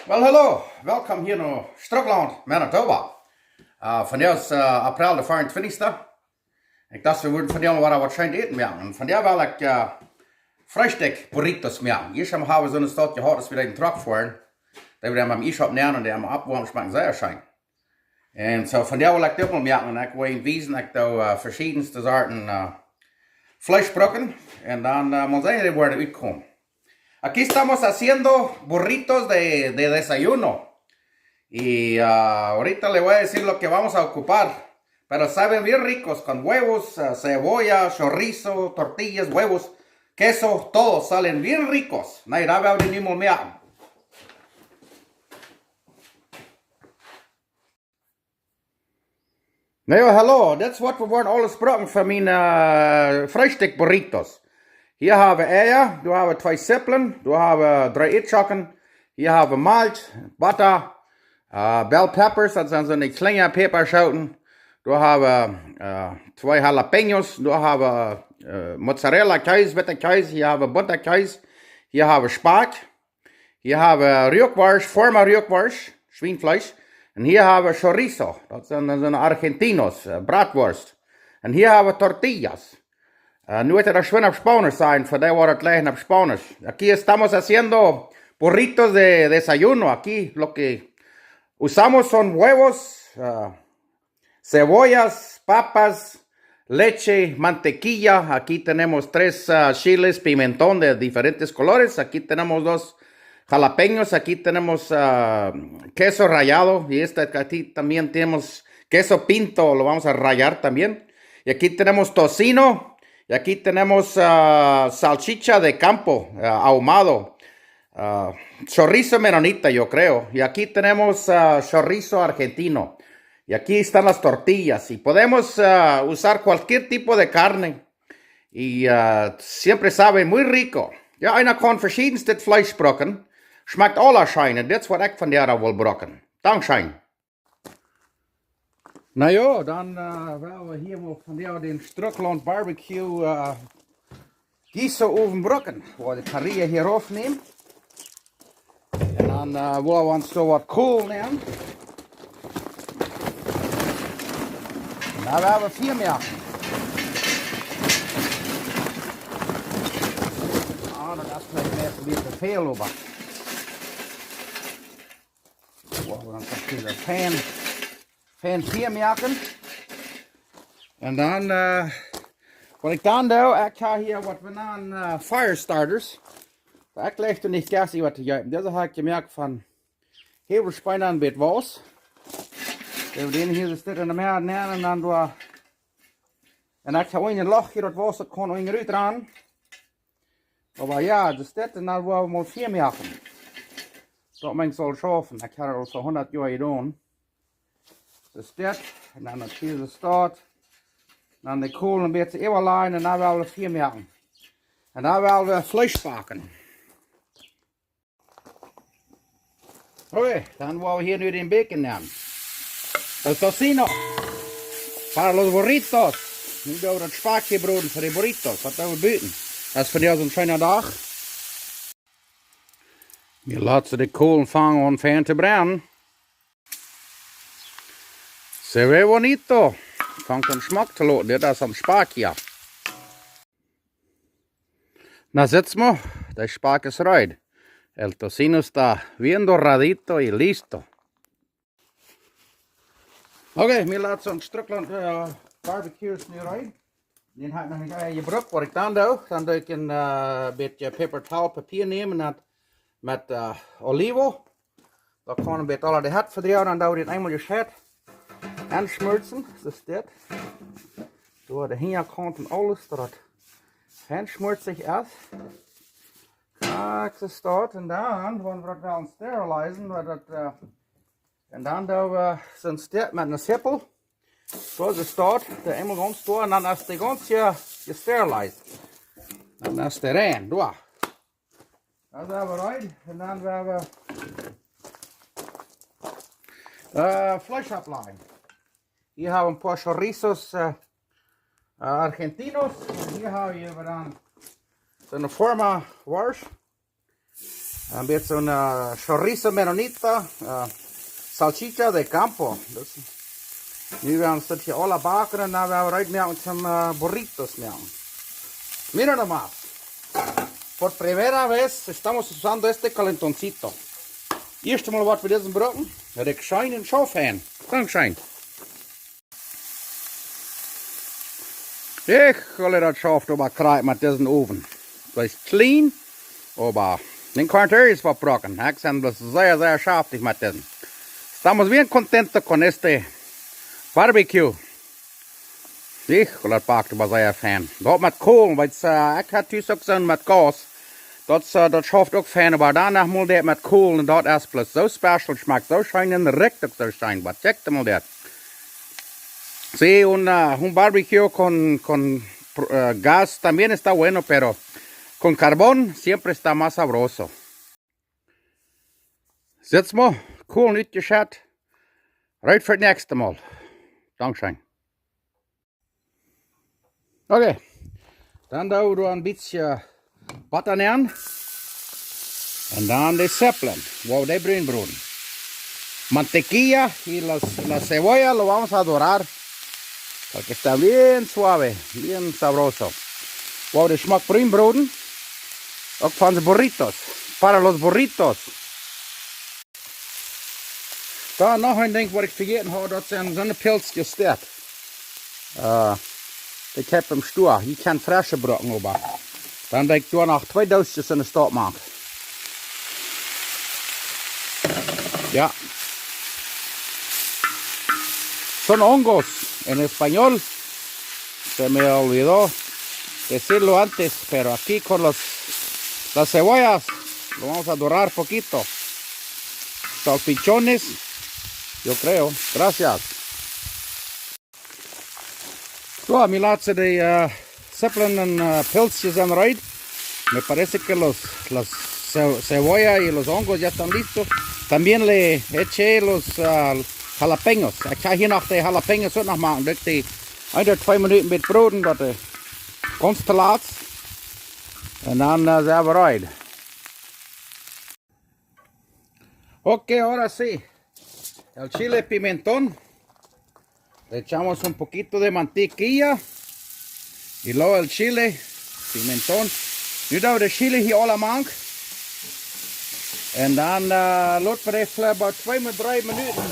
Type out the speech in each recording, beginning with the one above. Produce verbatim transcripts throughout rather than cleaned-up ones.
Well, hallo, welkom hia no Strucklaunt, Manitoba. Äh, vondoag es, äh, April de veeauntwintichste. Ekj docht, wie wudden vondoag mau waut scheen Äten moaken. Un vondoag well ekj, äh, Freestikj-Burritos moaken. Ieescht haben wie soone Sort jehaut, aus wie dän Truck fuaren. Dee wie dan biem Iesschaup nämen un dee oppwoamen, schmakjen sea scheen. Un soo, vondoag well ekj dit mol moaken un ekj woa junt wiesen, ekj doo, äh, veschiedenste Sorten, äh, Fleesch brucken. Un dan, äh, mol seenen, woo dee utkomen. Aquí estamos haciendo burritos de, de desayuno. Y, ah, ahorita le voy a decir lo que vamos a ocupar. Pero saben bien ricos con huevos, ah, cebolla, chorizo, tortillas, huevos, queso, todos salen bien ricos. Nein, da werden nicht mehr. Na jo, hallo, dit es waut wie woaren aules brucken fa miene, äh, Freestikj-Burritos. Hia hab wie Eia, doa hab wie twee Zipplen, doa hab wie dree Eadschocken, hia hab wie Malkj, Botta, äh, bell peppers, daut sent soone kjliene Päpaschooten, doa hab wie, äh, twee jalapeños, doa hab wie, äh, Mozzarella Kjees, witta Kjees, hia hab wie bunta Kjees, hia hab wie Spakj, hia hab wie Ruakworscht, Forma Ruakworscht, Schwienfleesch. Un hia hab wie chorizo, daut sent dan soone Argentinos, äh, Bratwurst. Un hia hab wie tortillas. Äh, nu woa ekj daut schwind opp Spaunisch sajen, fa dee woat daut jlikj opp Spaunisch. Aquí estamos haciendo burritos de desayuno. Aquí lo que usamos son huevos, äh, cebollas, papas, leche, mantequilla. Aquí tenemos tres, ah, chiles pimentón de diferentes colores. Aquí tenemos dos jalapeños. Aquí tenemos, ah, queso rallado. Y este, aquí también tenemos queso pinto. Lo vamos a rallar también. Y aquí tenemos tocino. Y aquí tenemos, ah, salchicha de campo, ah, ahumado. Ah, chorizo menonita, yo creo. Y aquí tenemos, ah, chorizo argentino. Y aquí están las tortillas. Y podemos, ah, usar cualquier tipo de carne. Y, ah, siempre sabe muy rico. Jo, eena kaun veschiedenste Fleesch brucken. Schmakjt aula scheen. Un dit es waut ekj vondoag well brucken. Dankscheen. Na jo, dan, äh, woa wie hia mol vondoag dän Strucklaunt Barbecue, äh, Guiso Owen brucken. Woa de parrilla hia rauf nämen. Un dan, äh, woa wie ons soo waut Kolen nämen. Un dan woa wie Fia moaken. Ah, daut es veleicht een bät väl, oba woa wie dan daut hia fein, fein Fia moaken. Un dan, äh, waut ekj dan doo, ekj hab hia waut wie nanen, äh, fire starters. Oba ekj jlikj nich gassy waut to jäwen. Dise hab ekj jemoakt von Häwelspeena un bät Wauss. Wie doonen dän hia soo stekj enne Medd nämen un dan doa. Un ekj hab een Loch hia, daut Wauss, daut kaun unja rut rannen. Oba jo, daut es dit, un dan woa wie mol Fia moaken. Daut mott saul schaufen. Ekj hab daut aul fa hundat Joa jedonen. Daut es dit, un dan daut hia soo steit. Dan de Kolen een bät äwalajen un dan woa wie Fia moaken. Un dan woa wie Fleesch backen. Okay, dan woa wie hia nu dän Bacon nämen. El tocino. Para los burritos. Nu woa wie daut Spakj broden fa de burritos. Waut woa wie buten? Daut es vondoag soon scheena Dach. Nu lot wie de Kolen aunfangen fein to brennen. Se ve bonito. Fangt aun schmock to loten. Dit es aum Spakj, jo. Na, sitt mol, de Spakj es reed. El tocino está bien doradito y listo. Okay, mien latsta Strucklaunt, äh, Barbecue es nu reed. Dän hab ekj noch nich, äh, jebrukt. Waut ekj dan doo, dan doo ekj een, äh, bät Paper Towel Papia nämen un daut met, äh, Olivo. Daut kaun een bät aula de Hett vedroagen un dan woat et eemol jescheit. Enschmulzen, soo es dit. Doa de Hinjakaunt un aules, daut et fein schmulzich es. Krakjt soo steit. Un dan, wan wie daut wellen sterilizen, wan daut, äh, un dan doo wie soon Stekj met een Sippel. Soo es daut, de eemol gaunz doa, un dan es de gaunz je, je sterilized. Dan es de rein, doa. Dan sent wie reed, un dan woa wie, äh, Fleesch oppläajen. Hia hab wie een poa chorizos, äh, äh, argentinos. Un hia hab wie dan soone Forma Worscht. Een bät soon chorizo menonita, salchicha de campo. Nu woa wie daut hia aula backen un dan woa wie reed moaken toom burritos moaken. Mira nomás. Por primera vez estamos usando este calentoncito. Ieeschte Mol waut wie disen brucken, rikjt scheen un schauft fein. Dankscheen. Ekj well daut schauft oba krakjt met disen Owen. Daut es kjlien, oba dan kaun eena waut brucken. Ekj sie bloos sea, sea schaftich met disen. Estamos bien contento con este barbecue. Ekj well daut backt oba sea fein. Daut met Kolen, wiels ekj ha tus uk soon met Gaus. Daut schauft uk fein, oba dan noch mol daut met Kolen un daut es bloos soo special, schmakjt soo scheen un rikjt uk soo scheen. Oba check mol daut. Sí, un, ah, un barbecue con, con pro- eh, gas también está bueno, pero con carbón siempre está más sabroso. Sitz mol, Kolen utjeschett. Reed fa daut näakjste Mol. Dankscheen. Okay. Dan doo wie een bät Botta nenn. Un dan de Zippeln, woa wie dee brun broden. Mantequilla y las, la cebolla lo vamos a dorar. Porque está bien suave, bien sabroso. Woa wie dee schmock brun broden. Uk fa de burritos. Para los burritos. Dan noch een Dinkj waut ekj vejäten haud, daut sent soone Pilzkjes doa. Äh, ekj hab em Stua, jie kjennen fresche brucken, oba dan denkj ekj doa noch twee Doosjes enne Staut moaken. Jo. Son hongos en español. Se me olvidó decirlo antes, pero aquí con los, las cebollas lo vamos a dorar poquito. Salchichones, yo creo. Gracias. Soo, mie lat see de, äh, Zippeln un, äh, Pilzkjes sent reed. Me parece que los, las ce- cebolla y los hongos ya están listos. También le eché los, ah, jalapeños. Ekj ha hia noch de jalapeños uk noch moaken. Daut dee een ooda twee Minuten bät broden, daut dee gaunz to lat. Un dan, äh, sent wie reed. Ok, ahora sí. El chile pimentón. Le echamos un poquito de mantequilla. Y luego el chile, pimentón. Nu doo wie de chile hia aula mank. Un dan, äh, lot wie dee fa about twee, dree Minuten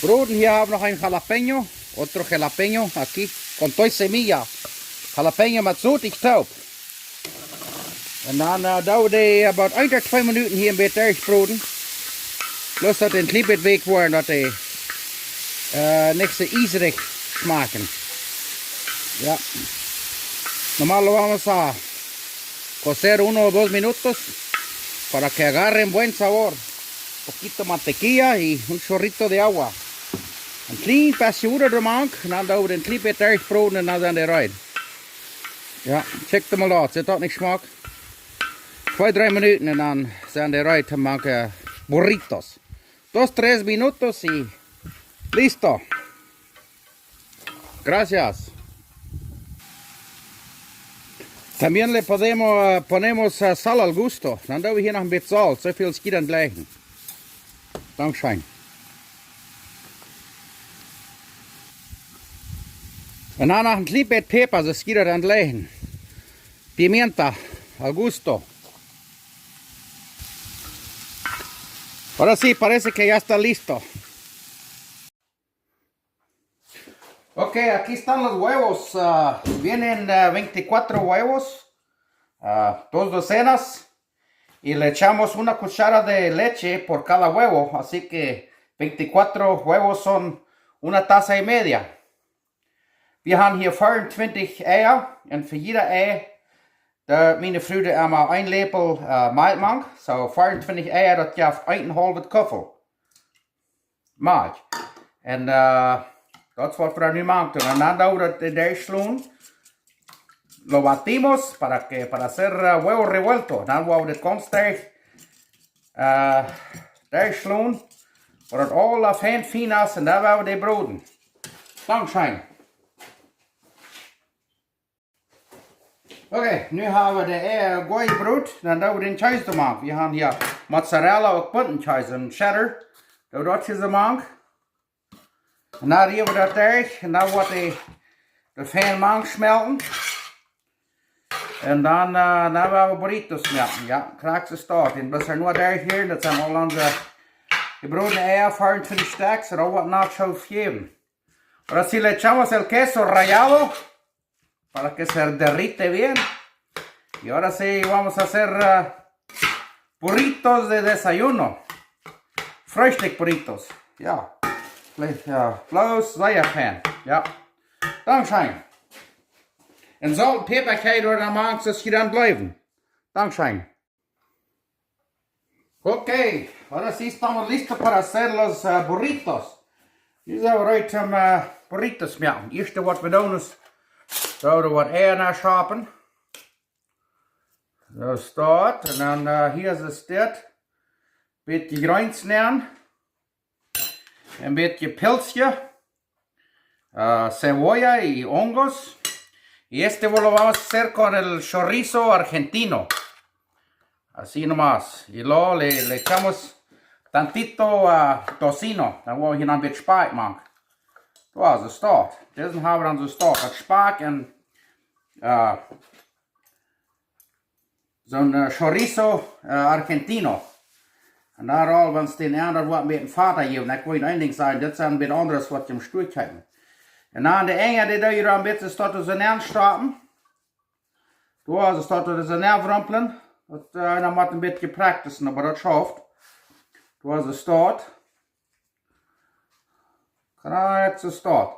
broden. Hia hab wie noch een jalapeño. Otro jalapeño aquí. Con todo y semilla. Jalapeño met zoot, ekj hoop. Un dan, äh, doo wie dee about een ooda twee Minuten hia een bät derchbroden. Bloos daut dee een kjlien bät weekj woaren, daut dee, äh, nich soo iesrich schmakjen. Jo. Nomás lo vamos a cocer uno o dos minutos para que agarren buen sabor. Poquito mantequilla y un chorrito de agua. Een kjlien bät Wota doamank, un dan doo wie dee een kjlien bät derchbroden un dan sent dee reed. Jo, check dee mol ut. Sit daut nich schmock? Twee, dree Minuten un dan sent dee reed to moaken burritos. Dos, tres minutos y listo. Gracias. También le podemos, eh, ponemos, eh, sal al gusto. Dan doo wie hia noch een bät Solt. Soo väl es hia dan jlikj. Dankscheen. Un dan noch een kjlien bät Päpa, soo es hia dan jlikj. Pimienta, al gusto. Ahora sí, parece que ya está listo. Ok, aquí están los huevos. Ah, vienen, ah, veinticuatro huevos, ah, dos docenas, y le echamos una cuchara de leche por cada huevo, así que veinticuatro huevos son una taza y media. Wie haben hia vea un twintich Eia, un fa jieda Ei, deit miene Fru emma een Läpel, ah, Malkj mank. Soo vea un twintich Eia, daut jeft een un een haulwet Kuffel Malkj. Un, ah, daut es waut wie nu moaken. Un dan doo wie daut derchschlonen. Lo batimos para que, para hacer, ah, huevo revuelto. Dan woa wie dit gaunz derch, ah, derchschlonen. Woat daut aula fein fien es un dan woa wie dee broden. Dankscheen. Okay, nu hab wie de Eia goa jebrot, dan doo wie dän Kjees doa mank. Wie haben hia Mozzarella, uk bunten Kjees un Cheddar. Doo daut hia soo mank. Un dan rieren wie daut derch un dan woat de, de fein mank schmelten. Un dan, äh, dan woa wie Burritos moaken. Jo, krakjt soo steit. Un bloos hia nu derch hia, daut sent aul onse jebrodne Eia, fiewuntwintich Stekj, daut woat noch soo jäwen. Ahora sí le echamos el queso rallado para que se derrite bien. Y ahora sí vamos a hacer, ah, burritos de desayuno. Frühstück burritos. Jo. Veleicht, jo. Bloos sea fein. Jo. Dankscheen. Un Solt un Päpa kjenn jie doa dan mank, soo aus jie dan jleewen. Dankscheen. Okay, ahora sí estamos listos para hacer los, eh, burritos. Nu sent wie reed om, eh, burritos moaken. Ieeschte waut wie doonen es, soo, doa woat Eia nenschaupen. Soo steit. Un dan, eh, hia es dit. Bät Jreens nenn. Un bät Pilzkje. Ah, cebolla y hongos. Y este lo vamos a hacer con el chorizo argentino. Así nomás. Y luego le, le echamos tantito, ah, tocino. Dan woa wie hia een bät Spakj moaken. Doa, soo steit. Dit haben wie dan soo steit. Daut Spakj un, ah, soon, eh, chorizo, eh, argentino. Un dan roll wie ons dän aun, daut woat een bät fata jäwen. Ekj well een Dinkj sajen, dit sent een bät aundre waut jie em Stua kjeepen. Un dan de Enj, dee doo jie dan een bät soo nenn stoppen. Doa, soo steit daut, soo nenn wrumplen. Daut, eh, dan mott een bät practicen, oba daut schauft. Doa, soo steit. Krakjt soo steit.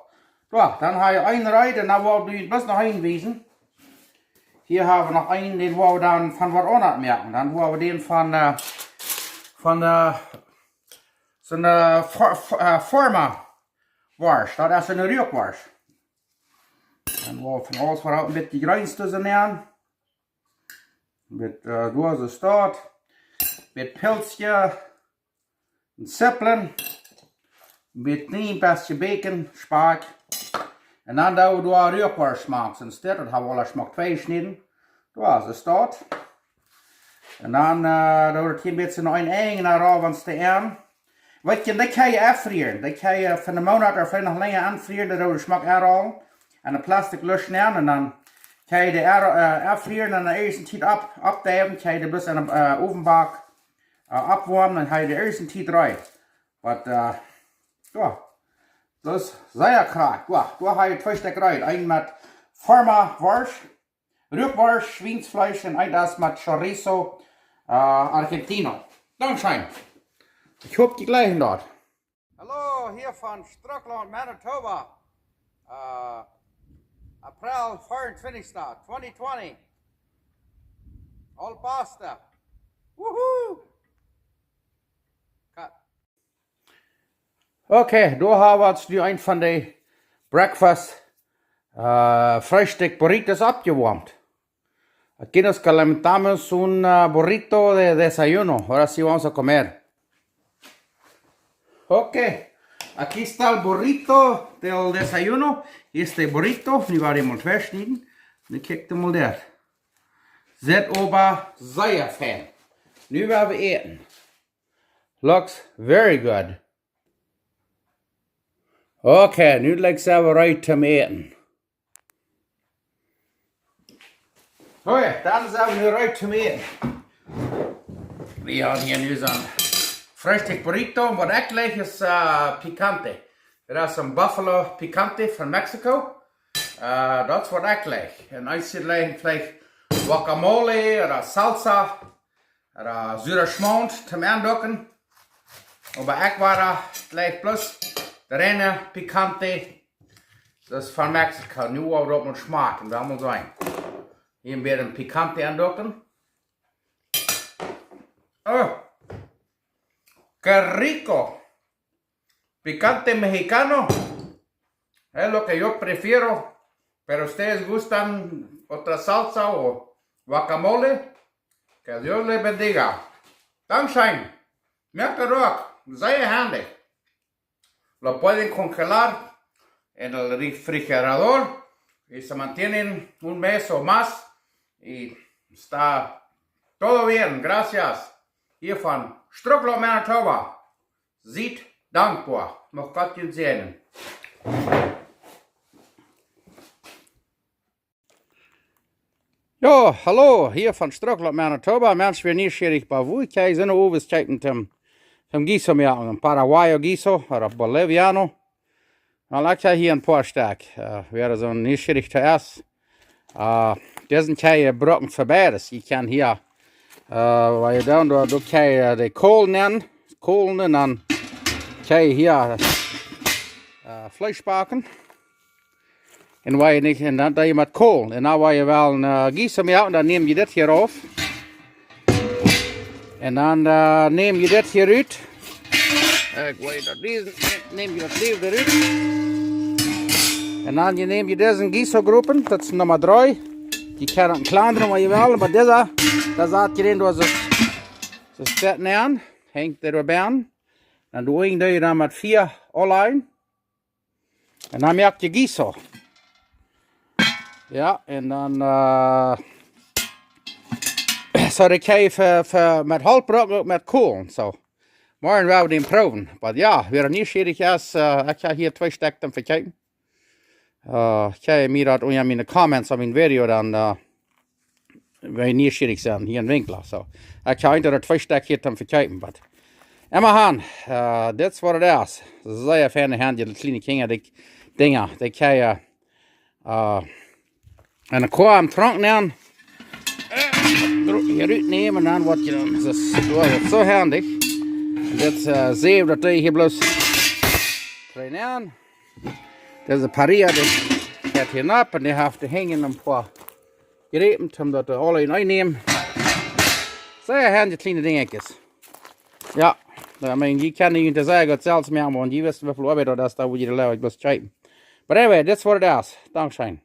Jo, dan hab wie eene Rei, dan woa wie bloos noch eene wiesen. Hia hab wie noch eenen, dän woa wie dan von waut aundasch moaken. Dan woa wie dän von, eh, von, eh, soon, eh, Fo-, Fo-, eh, Forma Worscht. Daut es eene Ruakworscht. Dan woa wie von aules waut een bät Jreens doa nenn. Met, eh, doa soo steit. Met Pilzkje. Un Zippeln. Met een bät Bacon, Spakj. Un dan doo wie doa Ruakworscht moaken. Soo steit, daut haben wie aul schmock twei jeschnäden. Doa soo steit. Un dan, eh, doo wie daut hia een bät no een Enj, no rauf ons de Enj. Waut jie, dee kjenn jie aunfrieren. Dee kjenn jie fa een Moonat ooda veleicht noch lenja aunfrieren, dan doo wie schmock aunrollen. Un een Plastik Lusch nämen un dan kjenn jie dee aun-, eh, aunfrieren un dan ieescht een Tiet opp-, oppdeiwen, kjenn jie dee bloos en de, eh, Owenbak, eh, oppwoamen, dan hab jie dee ieescht een Tiet reed. Oba, eh, jo, daut es sea krakjt. Jo, doa hab jie twee Stekj reed. Een met Forma Worscht, Ruakworscht, Schwiensfleesch un een daut met Chorizo, eh, Argentino. Dankscheen. Ekj hop, jie jlikjen daut. Hallo, hia von Strucklaunt, Manitoba. Eh, April vea un twintich, twenty twenty. Aul pasta. Woohoo! Cut. Okay, doa hab wie ons nu een von de Breakfast, eh, Freestikj Burritos oppjewoamt. Aquí nos calentamos un, eh, burrito de desayuno. Ahora sí vamos a comer. Ok, aquí está el burrito del desayuno. Este burrito, nu woa wie dän mol veschnieden. Nu kjikj mol doa. Sitt oba sea fein. Nu woa wie äten. Looks very good. Okay, nu lijkt et reed toom äten. Okay, dan sent wie nu reed toom äten. Wie haben hia nu soon Freestikj Burrito. Waut ekj jlikj es, eh, picante. Daut es een Buffalo Picante von Mexiko. Eh, daut es waut ekj jlikj. Un ekj jlikj veleicht Guacamole ooda Salsa. Daut es sua Schmaunt toom aunduken. Oba ekj woa doa jlikj bloos de reine Picante. Daut es von Mexiko. Nu woa wie daut mol schmakjen. Woa wie mol seenen. Hia een bät Picante aunduken. Oh. Qué rico. Picante mexicano es lo que yo prefiero, pero ustedes gustan otra salsa o guacamole, que Dios les bendiga. Dankscheen. Moakt et uk. Sea haundich. Lo pueden congelar en el refrigerador y se mantienen un mes o más. Y está todo bien, gracias. Hia von Strucklaunt, Manitoba. Siet dankboa. Mucht Gott junt säajnen. Jo, hallo, hia von Strucklaunt, Manitoba. Mensch, wia nieschierich, bie wua kjenn ekj soone Owen kjeepen, toom, toom guiso moaken, een paraguayo guiso, ooda boliviano. Well, ekj hab hia een poa Stekj. Äh, wäa soo nieschierich es, äh, dise kjenn jie brucken fa beides. Jie kjennen hia, äh, waut jie doonen, doa, doa kjenn jie, äh, de Kolen nenn, Kolen, un dan kjenn jie hia, äh, Fleesch backen. Un waut jie nich, un dan doo jie met Kolen. Un dan waut jie wellen, äh, guiso moaken, dan näm jie dit hia auf. Un dan, äh, näm jie dit hia rut. Ekj weet daut dise, näm jie daut Läwen rut. Un dan jie näm jie dise guiso Gruppen, daut es Numma dree. Jie kjennen uk een kjlandren, wan jie wellen, oba dise, doa sat jie dän, doa soo, soo sett nenn, henjt dee doa bie. Dan doo jie dee dan met Fia aul aun. Un dan moak jie guiso. Jo, un dan, äh, soo daut jie fa, fa met Holt brucken, uk met Kolen, soo. Morjen woa wie dän proowen. Oba jo, wäa nieschierich es, äh, ekj hab hia twee Stekj toom vekjeepen. Äh, kjenn jie mie daut unja miene Comments aun mien Video dan, äh, wan jie nieschierich sent, hia en Winkler, soo. Ekj hab eent ooda twee Stekj hia toom vekjeepen, oba emmahan, äh, dit es waut et es. Sea feine Henj, dee kjliene Kjinja, dee Dinja, dee kjenn jie, äh, en de Koa em Trunk nämen. Äh, dro-, hia rutnämen un dan waut jie dan, daut es, daut es soo hendich. Un dit, äh, seenen, daut dee hia bloos trainen. Dise Parrilla, dee jeit hia nopp un dee haft hia hinjen een poa Jräpen, om daut aule en eenem. Sea hendje kjliene Dinjakjes. Jo, I mean, jie kjennen junt daut sea goot selfst moaken, wan jie wisten, woo väl Oabeit daut es, dan wudd jie de Lea bloos kjeepen. But anyway, dit es waut et es. Dankscheen.